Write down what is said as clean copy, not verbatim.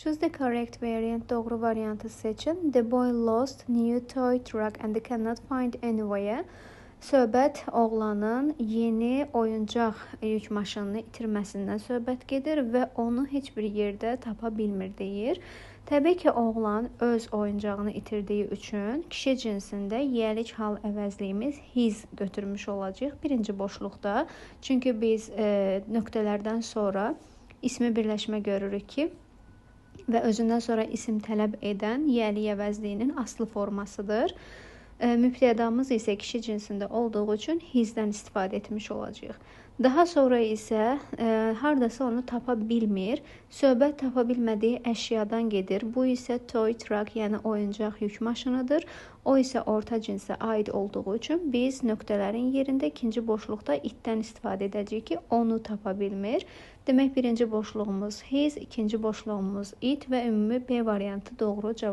Choose the correct variant. Doğru variantı seçin. The boy lost new toy truck and cannot find anywhere. Söhbət oğlanın yeni oyuncaq yük maşınını itirməsindən söhbət gedir və onu heç bir yerdə tapa bilmir deyir. Təbii ki, oğlan öz oyuncağını itirdiyi üçün kişi cinsində yiyəlik hal əvəzliyimiz his götürmüş olacağıq birinci boşluqda. Çünki biz nöqtələrdən sonra ismi birləşmə görürük ki, və özündən sonra isim tələb edən yiyəlik əvəzliyinin aslı formasıdır. Mübtədamız isə kişi cinsində olduğu üçün his-dən istifadə etmiş olacağıq. Daha sonra isə hardasa onu tapa bilmir. Söhbət tapa bilmədiyi əşyadan gedir. Bu isə toy truck, yəni oyuncaq yük maşınıdır. O isə orta cinsə aid olduğu üçün biz nöqtələrin yerində ikinci boşluqda it-dən istifadə edəcəyik ki, onu tapa bilmir. Demək, birinci boşluğumuz his, ikinci boşluğumuz it və ümumi B variantı doğru cavab.